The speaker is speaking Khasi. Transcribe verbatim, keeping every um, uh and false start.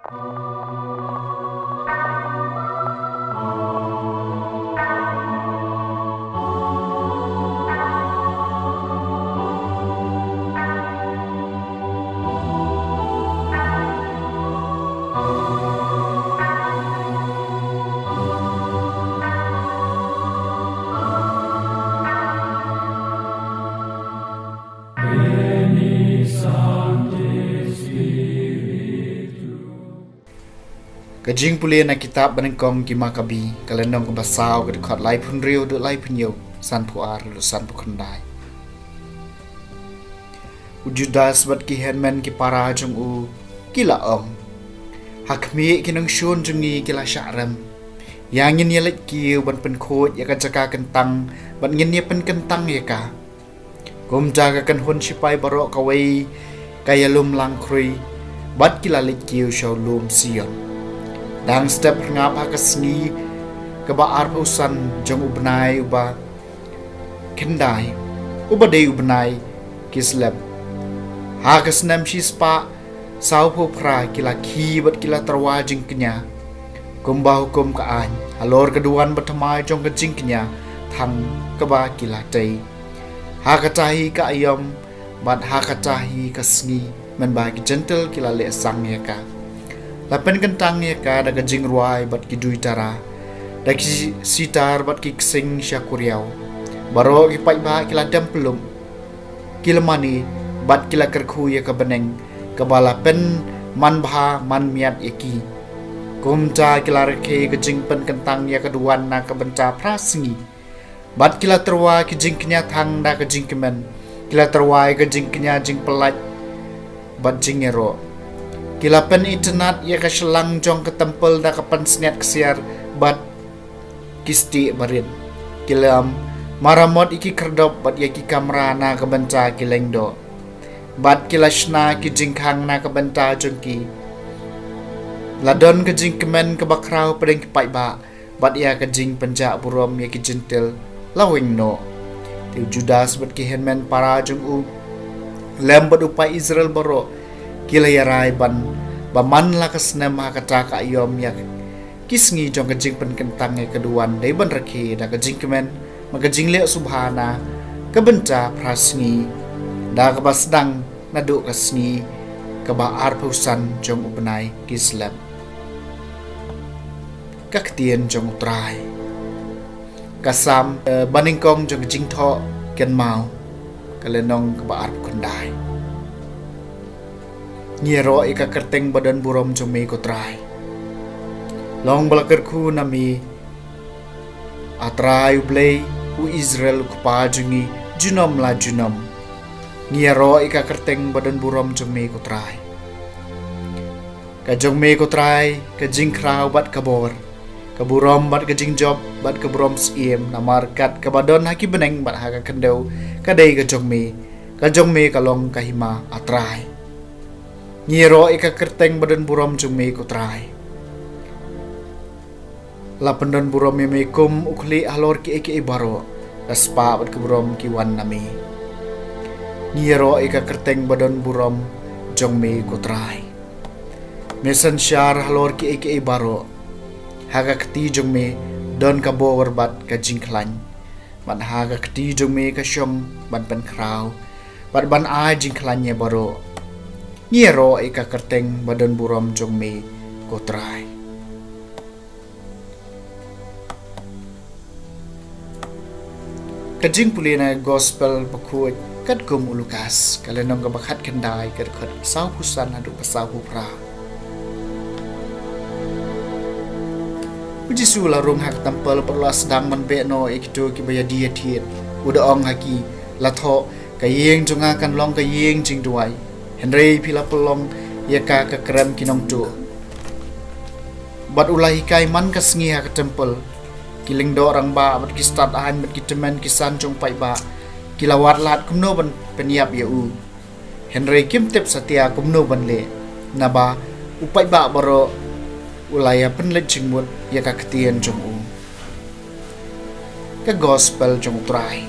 Ka jingpule na kitab Banyngkong ki Makabi, ka lynnong kaba saw, ka dkhot laiphew hynriew haduh laiphew hynñiew, sanphew ar haduh sanphew khyndai. U Judas bad ki hynmen ki para jong u ki la ong, ha khmih ki nongshun jong ngi ki la shah rem. Ïa ngin ïa leit kiew ban pynkhuid ïa ka jaka kyntang, bad ngin ïa pynkyntang ïa ka. Kumta ka kynhun shipai baroh kawei ka ïalum lang khrui, bad ki la leit kiew sha u lum Sion. Dang step rngap ha ka sngi kaba arphew san jong u bnai uba khyndai, uba dei u bnai Kisleb. Ha ka snem shispah sawphew phra ki la khie bad ki la tyrwa jingkñia, kumba hukum ka aiñ, halor ka duwan bathymmai jong ka jingkñia thang kaba ki la tei. Ha kata hi ka aïom, bad ha kata hi ka sngi, mynba ki Jentil ki la leh sang ïa ka, la pynkyntang ïa ka da ka jingrwai bad ki duitara, da ki sitar bad ki ksing sha kuriaw. Baroh ki paidbah ki la dem pyllup, ki la mane, bad ki la kyrkhu ïa ka bneng kaba la pynman bha man miat ïa ki. Kumta ki la rakhe ka jingpynkyntang ïa ka duwan na ka bynta phra sngi, bad ki la tyrwa ki jingkñia thang da ka jingkmen. Ki la tyrwa ïa ka jingkñia jingpyllait bad jingïaroh. Ki la pynitynnad ïa ka shyllang jong ka templ da ka pynsngiat ksiar bad ki stieh barit. Ki la maramot ïa ki khyrdop bad ïa ki kamra na ka bynta ki lyngdoh, bad ki la shna ki jingkhang na ka bynta jong ki. La don ka jingkmen kaba khraw pdeng ki paidbah, bad ïa ka jingpynjah burom ïa ki Jentil la weng noh. Te u Judas bad ki hynmen para jong u, lem bad u paid Israel baroh, ki la ïarai ban, ba man la ka snem ha kata ka aïom ïa ki sngi jong ka jingpynkyntang ïa ka duwan dei ban rakhe da ka jingkmen, bad ka jingleh sngewbha na ka bynta phra sngi, da kaba sdang naduh ka sngi kaba arphew san jong u bnai Kisleb. Ka ktien jong u Trai. Ka Salm, eh, banyngkong jong ka jingthoh kynmaw, ka lynnong kaba arphew khyndai. Ngi ïaroh ïa ka kyrteng ba don burom jong me ko Trai. Long ba la kyrkhu na me, A Trai U Blei u Israel, U Kpa jong ngi, junom la junom. Ngi ïaroh ïa ka kyrteng ba don burom jong me ko Trai. Ka jong me ko Trai, ka jingkhraw bad ka bor, ka burom bad ka jingjop, bad ka burom syiem, namar kat kaba don ha ki bneng bad ha ka khyndew ka dei ka jong me, ka jong me ka long ka hima, A Trai. Ngi ïaroh ïa ka kyrteng ba don burom jong me ko Trai. La pyndon burom ïa me kum u khlieh halor kiei kiei baroh, ka spah bad ka burom ki wan na me. Ngi ïaroh ïa ka kyrteng ba don burom jong me ko Trai. Me synshar halor kiei kiei baroh. Ha ka kti jong me don ka bor bad ka jingkhlaiñ, bad ha ka kti jong me ka shong ban pynkhraw bad ban ai jingkhlaiñ ïa baroh. Ngi ïaroh ïa ka kyrteng ba don burom jong me ko Trai. Ka jingpule na Gospel bakhuid katkum u Lukas, ka lynnong kaba khatkhyndai, ka dkhot sawphew san haduh ka sawphew phra. U Jisu u la rung ha ka templ bad u la sdang ban beh noh ïa kito kiba ïadie ïathied. U da ong ha ki, la thoh, ka ïing jong nga kan long ka ïing jingduwai, hynrei phi la pynlong ïa ka ka krem ki nongtuh. Bad u la hikai man ka sngi ha ka templ. Ki lyngdoh rangbah bad ki stad aiñ bad ki tymmen ki san jong u paidbah ki la wad lad kumno ban pynïap ïa u. Hynrei kim tip satia kumno ban leh, naba u paidbah baroh u la ïa pynleit jingmut ïa ka ktien jong u. Ka Gospel jong u Trai.